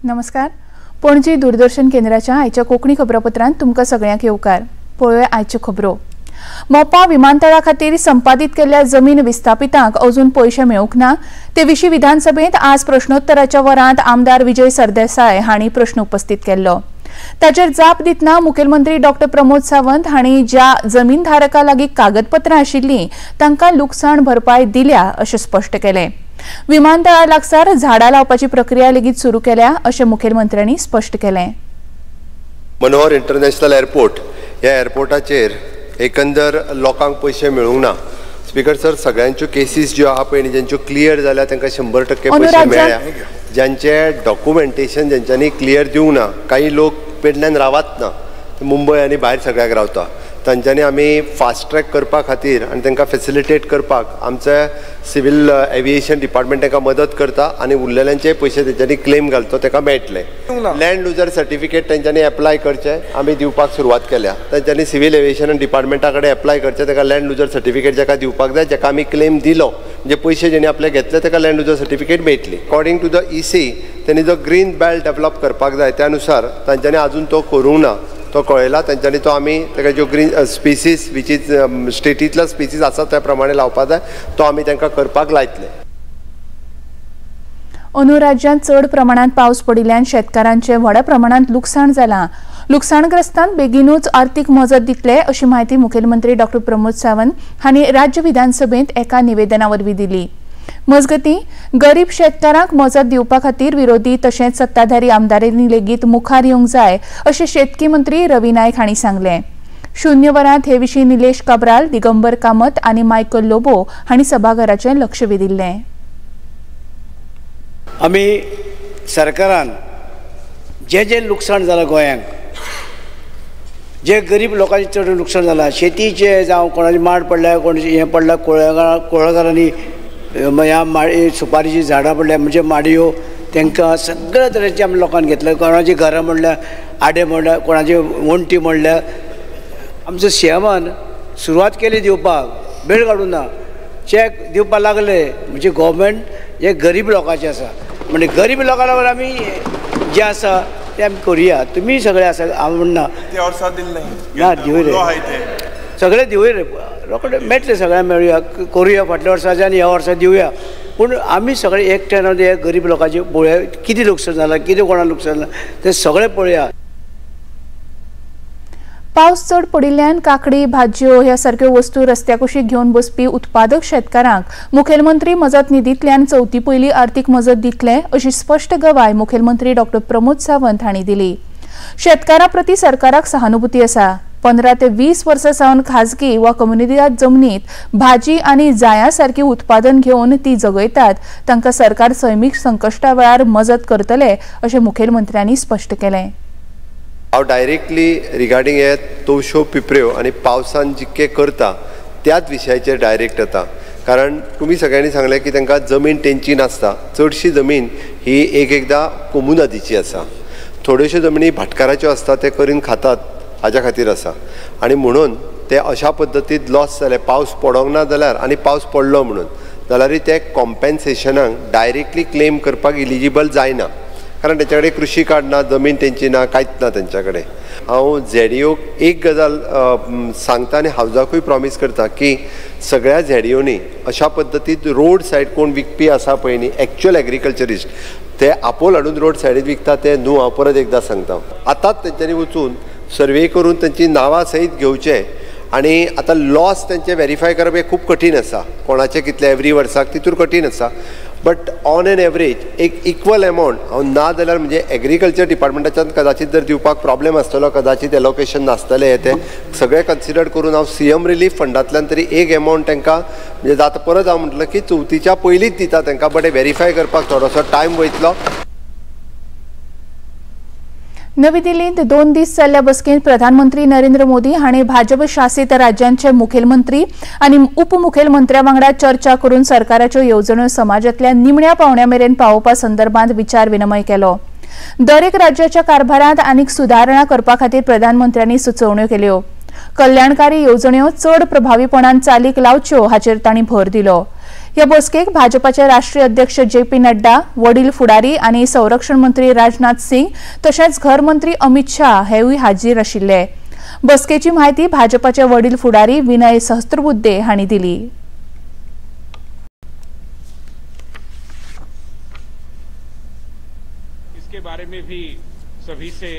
नमस्कार, पणजी दूरदर्शन केंद्राच्या आयच्या कोंकणी खबरापत्रांत तुमकां सगळ्यांक येवकार. पळोवया आयच्यो खबरो. मोपा विमानतळा खातीर संपादीत केल्ल्या जमीन विस्थापितांक अजून पयशे मेळूंक ना ते विशीं विधानसभेंत आज प्रश्नोत्तराच्या वरांत आमदार विजय सरदेसाय हांणी प्रश्न उपस्थित केल्लो. ताचेर जाप दितना मुखेलमंत्री डॉक्टर प्रमोद सावंत हांणी ज्या जमीनधारकां लागीं कागदपत्रां आशिल्लीं तांकां लुकसाण भरपाय दिल्या अशें स्पश्ट केलें. विमानतळा लागसार झाडां लावपाची प्रक्रिया लेगीत सुरू केल्या अशें मुखेलमंत्र्यांनी स्पश्ट केलें. मनोहर इंटरनॅशनल एअरपोर्ट ह्या एअरपोर्टाचेर एकंदर लोकांक पयशे मेळूंक ना. स्पीकर सर, सगळ्यांच्यो केसीस ज्यो आहा पळय न्ही, ज्यांच्यो क्लियर जाल्या तांकां 100% पयशे मेळ्ळ्या. ज्यांचे डॉक्युमेंटेशन ज्यांच्यांनी क्लियर दिवंक ना, काही लोक पेडण्यान रावत ना, मुंबय आनी भायर सगळ्याक रावता, तांच्यांनी आमी फास्ट ट्रॅक करपा खातीर आनी तांकां फेसिलिटेट करपाक आमचे सिवील एविएशन डिपार्टमेंट तांकां मदत करता आनी उरलेल्यांचे पयशे तेंच्यांनी क्लेम घालतो ताका मेळटले. लँड लुजर सर्टिफिकेट तेंच्यांनी एप्लाय करचें आमी दिवपाक सुरवात केल्या. तेंच्यांनी सिवील एविएशन डिपार्टमेंटा कडेन एप्लाय करचें, ताका लँड लुजर सर्टिफिकेट जाका दिवपाक जाय, जाका आमी क्लेम दिलो म्हणजे पयशे जेणी आपले घेतले ताका लँड लुजर सर्टिफिकेट मेळटली. अकॉर्डिंग टू the EC तेणी जो ग्रीन बेल्ट डेवलप करपाक जाय त्या नुसार तांच्यांनी आजून तो करूंक ना, तो कळयला तेंच्यांनी. तो आमी ताका ज्यो ग्रीन स्पेसीस which is स्टेटींतलो स्पेसीस आसा त्या प्रमाणे लावपाक जाय, तो आमी तांकां करपाक लायतले. अंदू राज्यांत चड प्रमाणांत पावस पडिल्ल्यान शेतकारांचें व्हडा प्रमाणांत लुकसाण जालां. लुकसाणग्रस्तांक बेगीनूच आर्थीक मजत दितले अशी म्हायती मुखेलमंत्री डॉक्टर प्रमोद सावंत हांणी राज्य विधानसभेंत एका निवेदना वरवीं दिली. मजगतीं, गरीब शेतकारांक मजत दिवपा खातीर विरोधी तशेंच सत्ताधारी आमदारांनी लेगीत मुखार येवंक जाय अशें शेतकी मंत्री रवी नायक हांणी सांगलें. शून्य वरांत हे विशीं निलेश काब्राल, दिगंबर कामत आनी मायकल लोबो हांणी सभाघराचें लक्ष वेधिल्लें. आमी सरकारान जे जे लुकसाण जालां गोंयांक, जे गरीब लोकांचें चड लुकसाण जालां, शेतीचें जावं कोणाचें माड पडल्या, कोणाचें हें पडलां, कुळागरांनी ह्या माडी सुपारीचीं झाडां पडल्या म्हणजे माडयो, तांकां सगळ्या तरेचे आमी लोकांक घेतले. कोणाची घरां म्हणल्या आडे म्हणल्या, कोणाची वण्टी म्हणल्या. आमचो सीएमान सुरवात केली दिवपाक, वेळ काडूं ना, चॅक दिवपाक लागले. म्हणजे गव्हर्मेंट हे गरीब लोकांचें आसा, म्हणजे गरीब लोकां लागून आमी जें आसा तें आमी करुया. तुमी सगळे आसा हांव म्हणना ना, दिवय रे सगळे, दिवय रे रोखडे मेळटले, सगळ्यांक मेळुया, करुया फाटल्या वर्साचे आनी ह्या वर्सा दिवया. पूण आमी सगळे एकठांय रावन हे गरीब लोकांचे पळोवया कितें लुकसाण जालां, कितें कोणाक लुकसाण जालां तें सगळें पळोवया. पावस चड पडिल्ल्यान काकडी, भाजयो ह्या सारक्यो वस्तू रस्त्या कुशीक घेवन बसपी उत्पादक शेतकारांक मुखेलमंत्री मजत निधींतल्यान चवथी पयली आर्थीक मजत दितले अशी स्पश्ट गवाय मुखेलमंत्री डॉक्टर प्रमोद सावंत हांणी दिली. शेतकारां प्रती सरकाराक सहानुभूती आसा. 15 ते 20 वर्सां सावन खाजगी वा कम्युनिदाद जमनीत भाजी आनी जायां सारकी उत्पादन घेवन ती जगयतात, तांकां सरकार सैमीक संकश्टा वेळार मजत करतले अशें मुखेलमंत्र्यांनी स्पश्ट केलें. हांव डायरेक्टली रिगार्डींग हे तवश्यो पिपऱ्यो आनी पावसान जितके करता त्याच विशयाचेर डायरेक्ट येता, कारण तुमी सगळ्यांनी सांगलें की तांकां जमीन तेंची नासता. चडशी जमीन ही एक एकदां कोमुनादीची आसा, थोड्योश्यो जमनी भाटकाराच्यो आसता, ते करून खातात हाज्या खातीर आसा. आनी म्हणून ते अशा पद्दतीन लॉस जाले, पावस पडोंक ना जाल्यार आनी पावस पडलो म्हणून जाल्यारय ते कॉम्पेन्सेशनाक डायरेक्टली क्लेम करपाक इलिजिबल जायना, कारण तेंच्या कडेन कृशी कार्ड ना, जमीन तेंची ना, कांयच ना तेंच्या कडेन. हांव झेडीओक एक गजाल सांगता आनी हावजाकूय प्रॉमीस करता की सगळ्या झेडीओनी अशा पद्दतीन रोड सायड कोण विकपी आसा पळय न्ही, एक्च्युअल एग्रीकल्चरिस्ट, ते आपोल हाडून रोड सायडीन विकता ते न्हू. हांव परत एकदां सांगता, आतांच तेंच्यांनी वचून सर्वे करून तेंची नांवां सयत घेवचें आनी आतां लॉस तेंचे वेरीफाय करप हें खूब कठीण आसा, कोणाचें कितलें एवरी वर्साक तितूर कठीण आसा. बट ऑन एन एवरेज एक इक्वल एमावंट हांव ना जाल्यार म्हणजे एग्रीकल्चर डिपार्टमेंटाच्यान कदाचित जर दिवपाक प्रॉब्लेम आसतलो, कदाचित एलोकेशन नासतलें, हें तें सगळें कन्सिडर करून हांव सीएम रिलीफ फंडांतल्यान तरी एक एमावंट तांकां म्हणजे जाता. परत हांव म्हटलं की चवथीच्या पयलींच दिता तांकां, बट हें वेरीफाय करपाक थोडोसो टायम वयतलो. नवी दिल्लींत 2 दीस जाल्ल्या बसकेंत प्रधानमंत्री नरेंद्र मोदी हांणी भाजप शासित राज्यांचे मुखेलमंत्री आनी उपमुखेलमंत्र्या वांगडा चर्चा करून सरकाराच्यो येवजण्यो समाजांतल्या निमण्या पावण्या मेरेन पावोवपा संदर्भात विचार विनिमय केलो. दरेक राज्याच्या कारभारांत आनीक सुदारणा करपा खातीर प्रधानमंत्र्यांनी सुचोवण्यो केल्यो. कल्याणकारी येवजण्यो चड प्रभावीपणान चालीक लावच्यो हाचेर तांणी भर दिलो. ह्या बसकेक भाजपाचे राष्ट्रीय अध्यक्ष जे पी नड्डा, वडील फुडारी आनी संरक्षण मंत्री राजनाथ सिंग तशेंच घर मंत्री अमित शाह हेवूय हाजीर आशिल्ले. बसकेची म्हायती भाजपाचे वडील फुडारी विनय सहस्त्रबुद्धे हांणी दिली. इसके बारे में भी सभी से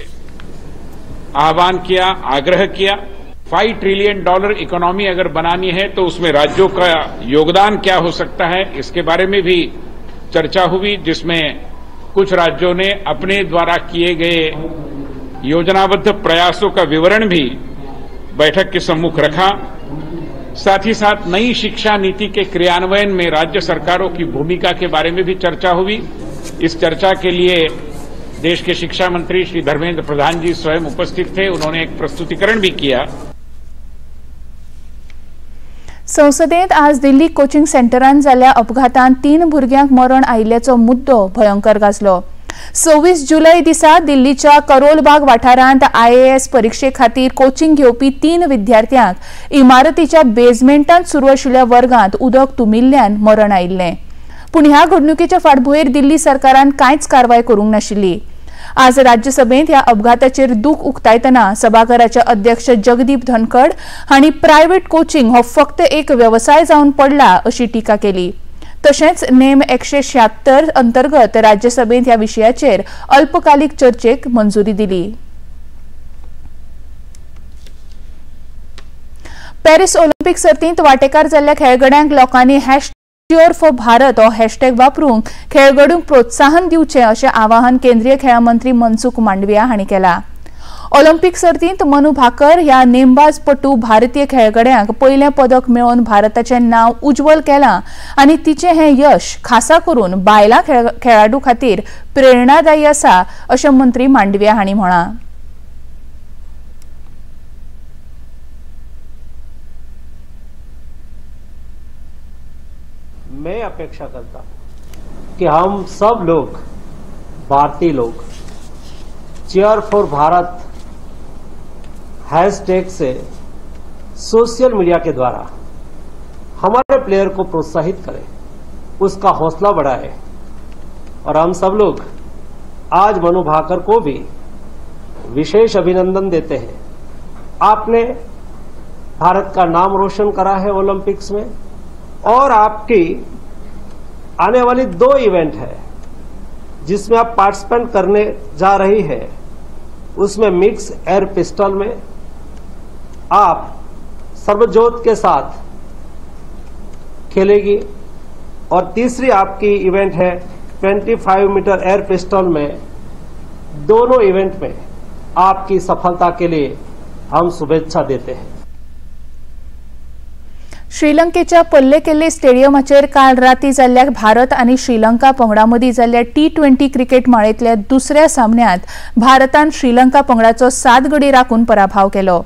आह्वान किया, आग्रह किया. $5 ट्रिलियन इकोनॉमी अगर बनानी है तो उसमें राज्यों का योगदान क्या हो सकता है, इसके बारे में भी चर्चा हुई, जिसमें कुछ राज्यों ने अपने द्वारा किए गए योजनाबद्ध प्रयासों का विवरण भी बैठक के सम्मुख रखा। साथ ही साथ नई शिक्षा नीति के क्रियान्वयन में राज्य सरकारों की भूमिका के बारे में भी चर्चा हुई। इस चर्चा के लिए देश के शिक्षा मंत्री श्री धर्मेंद्र प्रधान जी स्वयं उपस्थित थे। उन्होंने एक प्रस्तुतिकरण भी किया। संसदेत आज दिल्ली कोचिंग सेंटरान जाल्ल्या अपघातांत 3 भुरग्यांक मरण आयिल्ल्याचो मुद्दो भयंकर गाजलो. 26 जुलय दिसा दिल्लीच्या करोलबाग वाठारांत आयएएस परिक्षे खातीर कोचिंग घेवपी 3 विद्यार्थ्यांक इमारतीच्या बेजमेंटांत सुरू आशिल्ल्या वर्गांत उदक तुमिल्ल्यान मरण आयिल्लें. पूण ह्या घडणुकेच्या फाटभुंयेर दिल्ली सरकारान कांयच कारवाय करूंक नाशिल्ली. आज राज्यसभेंत ह्या अपघाताचेर दूख उक्तायतना सभाघराचे अध्यक्ष जगदीप धनखड हांणी प्रायव्हेट कोचिंग हो फक्त एक वेवसाय जावन पडला अशी टिका केली. तशेंच नेम 176 अंतर्गत राज्यसभेंत ह्या विशयाचेर अल्पकालीक चर्चेक मंजुरी दिली. पॅरिस ऑलिम्पिक सर्तींत वांटेकार जाल्ल्या खेळगड्यांक लोकांनी #CheerForBharat हो हॅशटॅग वापरून खेळगडूंक प्रोत्साहन दिवचें अशें आवाहन केंद्रीय खेळां मंत्री मनसुख मांडविया हांणी केलां. ऑलिम्पिक सर्तींत मनु भाकर ह्या नेमबाजपटू भारतीय खेळगड्यांक पयलें पदक मेळोवन भारताचें नांव उज्ज्वल केलां आनी तिचें हें यश खासा करून बायलां खेळाडू खातीर प्रेरणादायी आसा अशें मंत्री मांडविया हांणी म्हळां. मैं अपेक्षा करता हूं कि हम सब लोग, भारतीय लोग, चीयर फॉर भारत हैशटैग से सोशल मीडिया के द्वारा हमारे प्लेयर को प्रोत्साहित करें, उसका हौसला बढ़ाएं। और हम सब लोग आज मनु भाकर को भी विशेष अभिनंदन देते हैं। आपने भारत का नाम रोशन करा है ओलंपिक्स में, और आपकी आने वाली 2 इवेंट है जिसमें आप पार्टिसिपेंट करने जा रही है, उसमें मिक्स एयर पिस्टल में आप सर्वजोत के साथ खेलेगी, और तीसरी आपकी इवेंट है 25 मीटर एयर पिस्टल में। दोनों इवेंट में आपकी सफलता के लिए हम शुभेच्छा देते हैं। श्रीलंकेच्या पल्लेकेल्ले स्टेडियमाचेर काल राती जाल्ल्या भारत आनी श्रीलंका पंगडा मदीं जाल्ल्या T20 cricket माळेंतल्या दुसऱ्या सामन्यांत भारतान श्रीलंका पंगडाचो 7 गडी राखून पराभव केलो.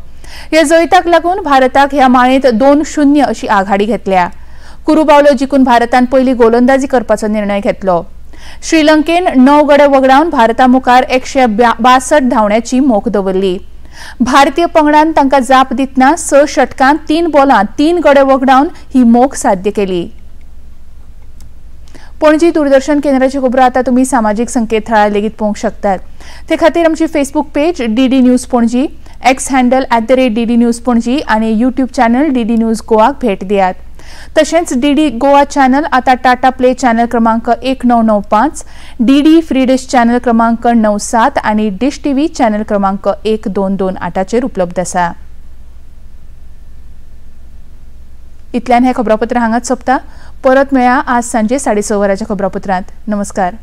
ह्या जैताक लागून भारताक ह्या माळेंत 2-0 अशी आघाडी घेतल्या. कुरुबावलो जिखून भारतान पयली गोलंदाजी करपाचो निर्णय घेतलो. श्रीलंकेन 9 गडे वगडावन भारता मुखार 162 धांवण्याची मोख दवरली. भारतीय पंगडान तांकां जाप दितना 6 षटकांत 3 बॉलांत 3 गडे वगडावन ही मोख साध्य केली. पणजी दूरदर्शन केंद्राच्यो खबरो आतां तुमी सामाजीक संकेतथळार लेगीत पळोवंक शकतात. ते खातीर आमची Facebook page DD news Panaji, X handle @DD News Panaji आनी यूट्यूब चॅनल DD news गोवाक भेट दियात. तशेंच डीडी गोवा चॅनल आतां टाटा प्ले चॅनल क्रमांक 1995, डीडी फ्री डिश चॅनल क्रमांक 97 आनी डिश टीव्ही चॅनल क्रमांक 1228चेर उपलब्ध आसा. इतल्यान हें खबरापत्र हांगाच सोंपता. परत मेळया आज सांजे 6:30 वरांच्या खबरापत्रांत. नमस्कार.